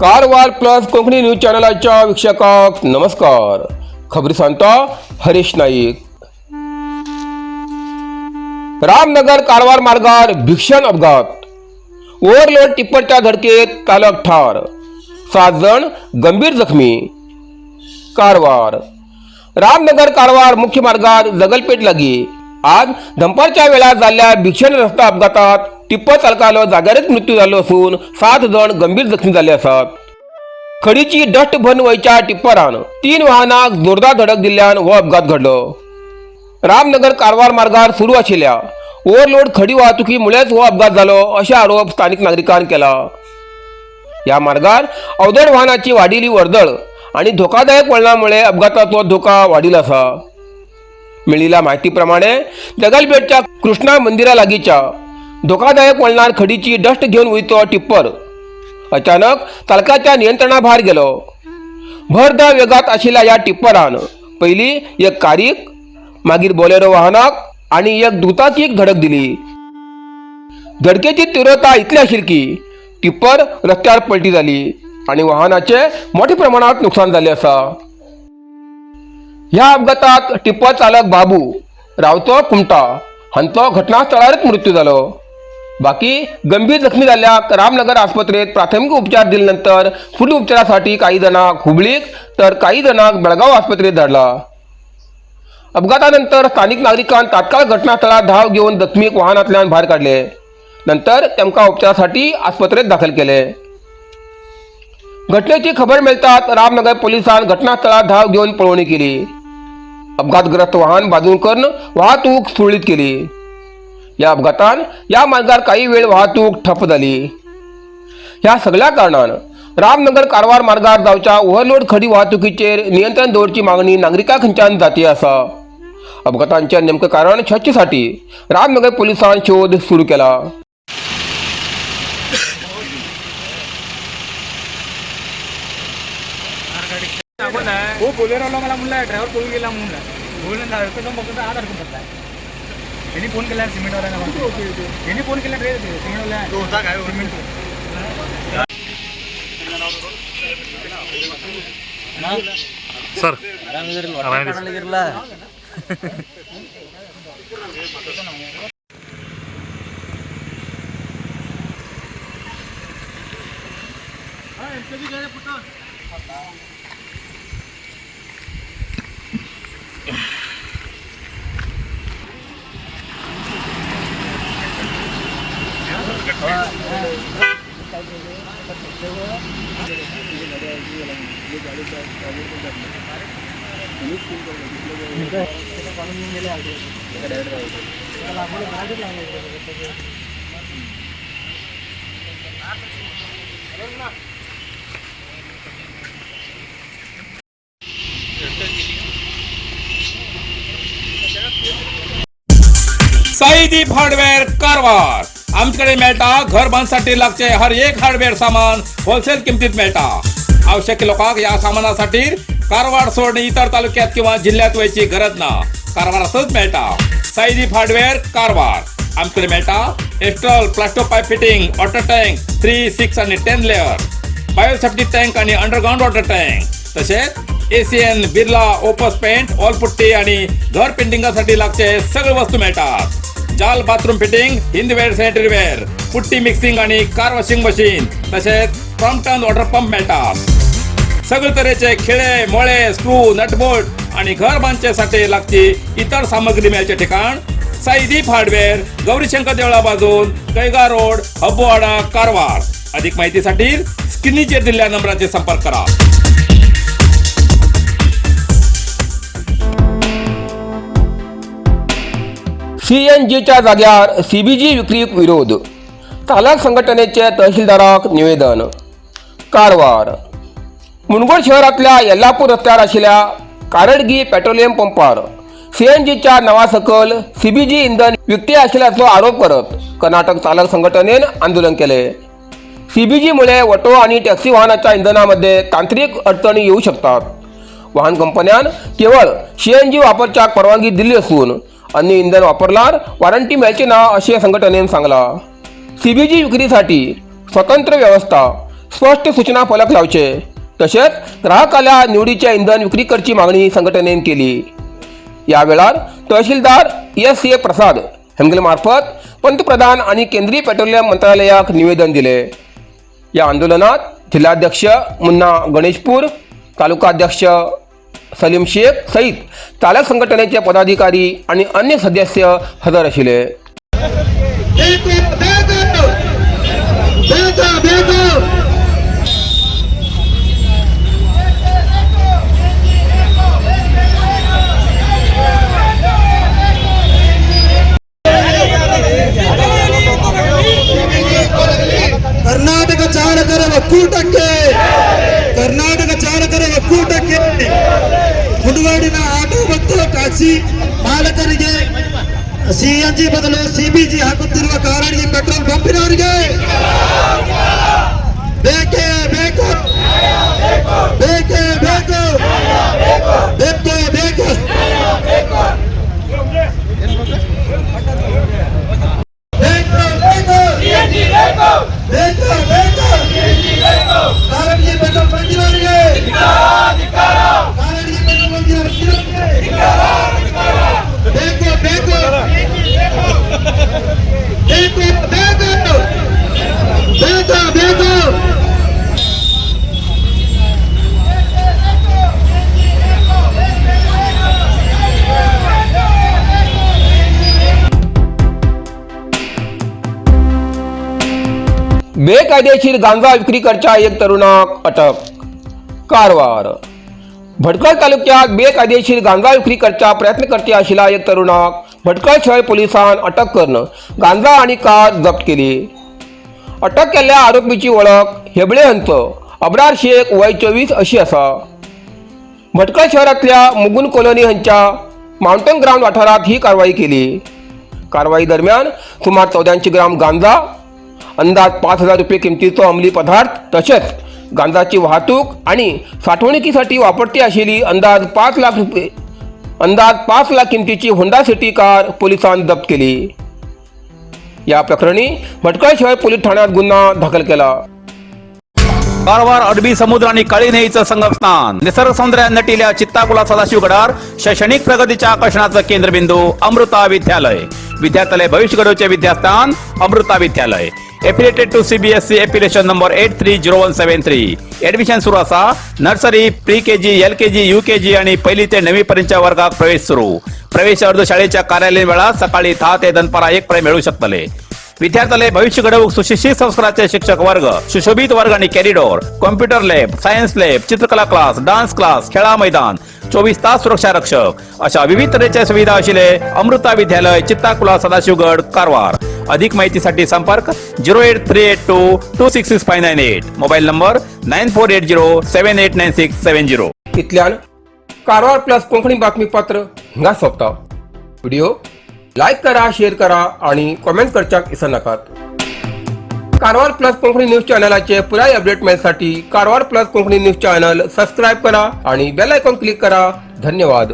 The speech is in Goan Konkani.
कारवार प्लस कोंकणी न्यूज चॅनलाच्या वीक्षकांक नमस्कार. खबरी सांगता हरीश नाईक. रामनगर कारवार मार्गार भीषण अपघात. ओव्हरलोड टिप्परच्या धडकेत चालक ठार, 7 जण गंभीर जखमी. कारवार रामनगर कारवार मुख्य मार्गार जगलपेठ लागी आज दनपारच्या वेळार जाल्ल्या भीषण रस्ता अपघातात टिप्पर चालकालो जाग्यारच मृत्यू जाल्लो असून 7 जण गंभीर जखमी जाल्ले आसात. खडीची डस्ट भरून वयच्या टिप्परान 3 वाहनाक जोरदार धडक दिल्ल्यान हो अपघात घडलो. रामनगर कारवार मार्गार सुरू आशिल्ल्या ओव्हरलोड खडी वाहतुकीमुळेच हो अपघात जालो अशे आरोप स्थानिक नागरिकांनी केला. ह्या मार्गार अवजड वाहनाची वाडिल्ली वर्दळ आणि धोकादायक वळणामुळे अपघाताचो धोका वाडिल्लो आसा. मेळिल्ल्या माहिती प्रमाणे जगलपेठच्या कृष्णा मंदिरा लागींच्या धोकादायक वळणार खडीची डस्ट घेवन वयचो टिप्पर अचानक चालकाच्या नियंत्रणा भायर गेलो. भरधाव वेगात आशिल्ल्या ह्या टिप्परान पयलीं एक कारीक, मागीर बोलेरो वाहनाक आनी एक दुचाकीक धडक दिली. धडकेची तीव्रता इतली आशिल्ली की टिप्पर रस्त्यार पलटी जाली आनी वाहनाचे मोठ्या प्रमाणात नुकसान जाल्लें आसा. ह्या अपघातात टिप्पर चालक बाबू रावतो कुमटा हांचो घटनास्थळारच मृत्यू जालो. बाकी गंभीर जखमी जाल्ल्याक रामनगर आस्पत्रेत प्राथमिक उपचार दिले नंतर फुडल्या उपचारासाठी काही जाणांक हुबळीक तर काही जाणांक बेळगाव आस्पत्रेत धाडला. अपघातानंतर स्थानिक नागरिकांनी तात्काळ घटनास्थळार धाव घेवन जखमीक वाहनांतल्यान भायर काडले. नंतर तांकां उपचारासाठी आस्पत्रेत दाखल केले. घटनेची खबर मेळटाच रामनगर पोलिसांनी घटनास्थळार धाव घेवन पळोवणी केली. अपघातग्रस्त वाहन बाजून करून वाहतूक सुरळीत केली. या अपघातान या मार्गार काही वेळ वाहतूक ठप्प जाली. ह्या सगळ्या कारणान रामनगर कारवार मार्गार जावच्या ओव्हरलोड खडी वाहतुकीचेर नियंत्रण दवरची मागणी नागरिकां खंयच्यान जाती आसा. अपघातांचें नेमकें कारण शोधचे रामनगर पोलिसांनी शोध सुरू केला. हो, बोलेरोला मला म्हणला ड्रायव्हर पळून गेला म्हणून. बोलून अडकून बघतो तर आत अडकून बसला. यांनी फोन केला सिमेंटवाल्याला. यांनी फोन केला रे सिमेंटवाल्या. Cement sir. Saideep hardware Karwar. आमच्याकडे मेळटा घर बांधसाठी लागचे हर एक हार्डवेअर सामान होलसेल किमतीत मेळटा. आवश्यक लोकांक या सामानासाठी कारवार सोडून इतर तालुक्यात किंवा जिल्ह्यात वयची गरज ना, कारवारातच मेळटा. साईदीप हार्डवेअर कारवार. आमच्याकडे मेळटा Astral plasto pipe fitting, water tank 3, 6 आणि 10 लेअर, बायोसेफ्टी टँक आणि अंडरग्राऊंड वॉटर टँक, तसेच ACN, Birla Opus paint, wall putty आणि घर पेंटिंगासाठी लागचे सगळे वस्तू मिळतात. जाल bathroom fitting, Hindware sanitary ware, putty mixing आणि कार वॉशिंग मशीन, तसेच क्रॉम्प्टन वॉटर पंप मिळतात. सगळे तऱ्हेचे खिळे, मोळे, स्क्रू, नटबोल्ट आणि घर बांधच्यासाठी लागची इतर सामग्री मिळायचे ठिकाण साईदीप हार्डवेअर, गौरीशंकर देवळा बाजून, कैगा रोड, हब्बोवाडा, कारवार. अधिक माहितीसाठी स्क्रीनचेर दिलेल्या नंबराचे संपर्क करा. सीएनजीच्या जाग्यार सीबीजी विक्रीक विरोध, चालक संघटनेचे तहसीलदाराक निवेदन. कारवार मुनगोड शहरांतल्या येल्लापूर रस्त्यार आशिल्ल्या कारडगी पेट्रोलियम पंपार सीएनजीच्या नांवा सकल सीबीजी इंधन विकते आशिल्ल्याचो आरोप करत कर्नाटक चालक संघटनेन आंदोलन केले. सीबीजीमुळे ऑटो आणि टॅक्सी वाहनाच्या इंधनामध्ये तांत्रिक अडचणी येऊ शकतात. वाहन कंपन्यान केवळ सीएनजी वापरच्याक परवानगी दिली असून अन्य इंधन वापरल्यार वॉरंटी मेळची ना अशें संघटनेन सांगला. सीबीजी विक्रीसाठी स्वतंत्र व्यवस्था, स्पष्ट सूचना फलक लावचे तशेंच ग्राहकाला निवडीचे इंधन विक्री करची मागणी संघटनेन केली. या वेळार तहसीलदार एस ए प्रसाद हेमगेले मार्फत पंतप्रधान आणि केंद्रीय पेट्रोलियम मंत्रालयाक निवेदन दिले. या आंदोलनात जिल्हाध्यक्ष मुन्ना गणेशपूर, तालुकाध्यक्ष सलीम शेख सहित चालक संघटनेचे पदाधिकारी आणि अन्य सदस्य हजर आशिल्ले. ಬೇಕು ಬೇಕು ಬೇಕು ಬೇಕು. ಕರ್ನಾಟಕ ಚಾಲಕರ ಒಕ್ಕೂಟಕ್ಕೆ, ಕರ್ನಾಟಕ ಚಾಲಕರ ಒಕ್ಕೂಟಕ್ಕೆ, ಮುಡುವಾಡಿನ ಆಟೋ ಮತ್ತು ಟ್ಯಾಕ್ಸಿ ಮಾಲಕರಿಗೆ ಸಿಎನ್ಜಿ ಬದಲು ಸಿಬಿಜಿ ಹಾಕುತ್ತಿರುವ ಕಾರಣಿಗೆ ಪೆಟ್ರೋಲ್ ಪಂಪಿನವರಿಗೆ ಬೇಕೇ ಬೇಕು, ಬೇಕೇ ಬೇಕು, ಬೇಕೇ ಬೇಕು. ಬೇಕು ಬೇಕು ಬೇಕು ಬೇಕು. ಕಾರಂಜಿ ಪೆಟ್ರೋಲ್ ಬಂಕಿನವರಿಗೆ, ಕಾರಂಜಿ ಪೆಟ್ರೋಲ್ ಬಂಕಿನವರಿಗೆ ಬೇಕು ಬೇಕು ಬೇಕು ಬೇಕು ಬೇಕು ಬೇಕು. बेकायदेशीर गांजा विक्री करच्या एक तरुणाक अटक. कारवार भटकळ तालुक्यात बेकायदेशीर गांजा विक्री करच्या प्रयत्न करते आशिल्ल्या एक तरुणाक भटकळ शहर पोलिसान अटक करून गांजा आणि कार जप्त केली. अटक केल्ल्या आरोपीची वळख हेबळे हांचो अब्रार शेख वय 24 अशी आसा. भटकळ शहरातल्या मुगुन कॉलनी हांच्या माउंटन ग्राउंड वाठारात ही कारवाई केली. कारवाई दरम्यान सुमार 84 ग्राम गांजा, अंदाज 5,000 रुपये किमतीचो अंमली पदार्थ तसेच गांजाची वाहतूक आणि साठवणुकीसाठी वापरती आशिल्ली अंदाज 5 लाख रुपये अंदाज 5 लाख किमतीची होंडा सिटी कार पोलिसांनी जप्त केली. या प्रकरणी भटकळ शहर पोलीस ठाण्यात गुन्हा दाखल केला. कारवार अरबी समुद्र आणि काळी न्हंयेचं संगमस्थान, निसर्ग सौंदर्यात नटिल्या चित्ताकुला सदाशिवगडार शैक्षणिक प्रगतीच्या आकर्षणाचं केंद्रबिंदू अमृता विद्यालय. विद्यार्थ्यालय भविष्य घडवचे विद्यास्थान अमृता विद्यालय. Affiliated to CBSE, affiliation number 830173. Admission सुरू असा. Nursery, pre KG, LKG, UKG आणि पहिली ते नववी पर्यंतच्या वर्गात प्रवेश सुरू. प्रवेश अर्ज शाळेच्या कार्यालयीन वेळात सकाळी 10 ते दनपारा 1 पर्यंत मिळू शकतले. विद्यार्थ्याला भविष्य घडवूक सुशिक्षित संस्काराचे शिक्षक वर्ग, सुशोभित वर्ग आणि corridor, computer lab, science lab, चित्रकला क्लास, डान्स क्लास, खेळा मैदान, 24 तास सुरक्षा रक्षक अशा विविध तऱ्हेच्या सुविधा असलेले अमृता विद्यालय, चित्ताकुला, सदाशिवगड, कारवार. अधिक माहितीसाठी संपर्क 08382266598, mobile number 9480789670. इतल्यान कारवार प्लस कोंकणी बातमीपत्र हिंगा सोंपता. व्हिडिओ लायक करा, शेअर करा आणि कॉमेंट करच्याक विसरनाकात. कारवार प्लस कोंकणी न्यूज चॅनलाचे पुराय अपडेट मेळसाठी Karwar plus Konkani news channel subscribe करा आणि बेल आयकॉन क्लिक करा. धन्यवाद.